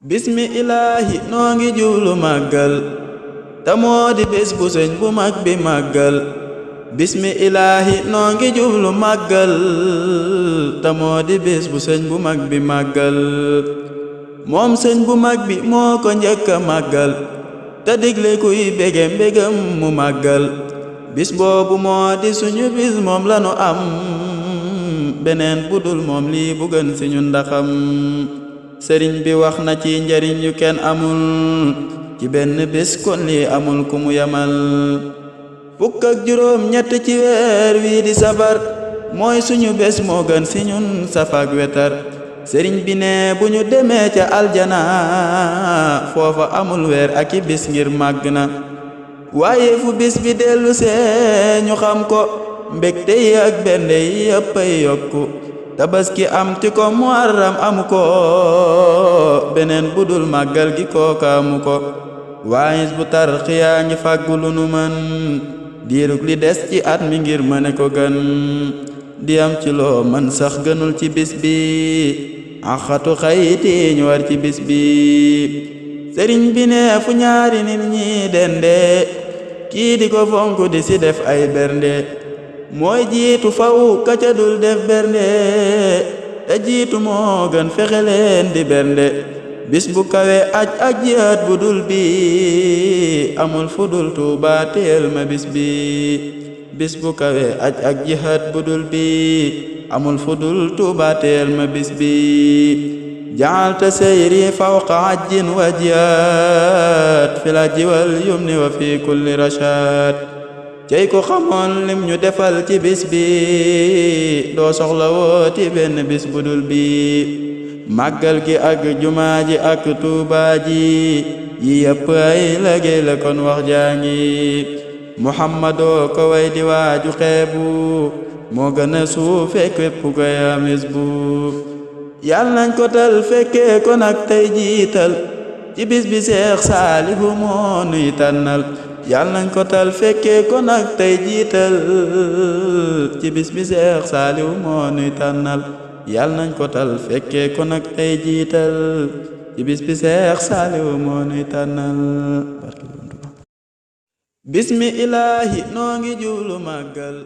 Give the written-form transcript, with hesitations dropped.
bismi ilaahi noo ngi jublu màggal te moo di bés bu sëñ bu mag bi màggal bismi ilaahi noo ngi jublu màggal te moo di bés bu sëñ bu mag bi màggal moom sëñ bu mag bi moo ko njëkk a màggal te digle kuy bége mbégam mu màggal bis boobu moo di suñu bis moom lanu am beneen budul moom lii bu gën si ñun ndaxam sëriñ bi wax na ci njariñ yu kenn amul ci benn bés kon lii amul ku mu yamal fukk ak juróom ñett ci weer wii di safar mooy suñu bés moo gën si ñun safaak wetar sëriñ bi ne bu ñu demee ca aljana foofa amul weer ak i bis ngir màgg na waaye fu bis bi dellu see ñu xam ko mbégte yi ak bernde yi yëpp ay yokku tabaski am ti ko muharram amu ko beneen budul màggal gi kooka amu ko waayis bu tarxiyaa ngi fàggu lu nu mën diirug li des ci at mi ngir mëne ko gën di am ci loo mën sax gënul ci bis bi axatu xayti ñu war ci bis bi sëriñ bi ne fu ñaari nit ñi dende kii di ko fonk di si def ay bernde mooy jiitu faw ka ca dul def bernde te jiitu moo gën fexe leen di bernde bis bu kawe aj ak jihaat bu dul bi amul fu dul Tuuba teel ma bis bi bis bu kawe aj ak jihaat bu dul bi amul fu dul Tuuba teel ma bis bi jaalta seyri fawqa ajjin wa jihaat fil ajji wal yumni wa fi kulli rashaad cey ko xamoon lim ñu defal ci bis bi doo soxla wooti benn bis budul bi màggal gi ak jumaa ji ak Tuubaa ji yi yëpp ay liggéey la kon wax jaangi muhammadoo ko way di waaju xeebu moo gën a suufe képp koy amis bu yàlla nañ ko tal fekkee ko nag tey jiital ci bis bi Seex Saalihu moo nuy tànnal yàlla nañ ko tal fekkee ko nag tey jiital ci bis bi Seex Saalihu moo nuy tànnal yàlla nañ ko tal fekkee ko nag tey jiital ci bis bi Seex Saalihu moo nuy tànnal bismi ilaahi noo ngi jublu màggal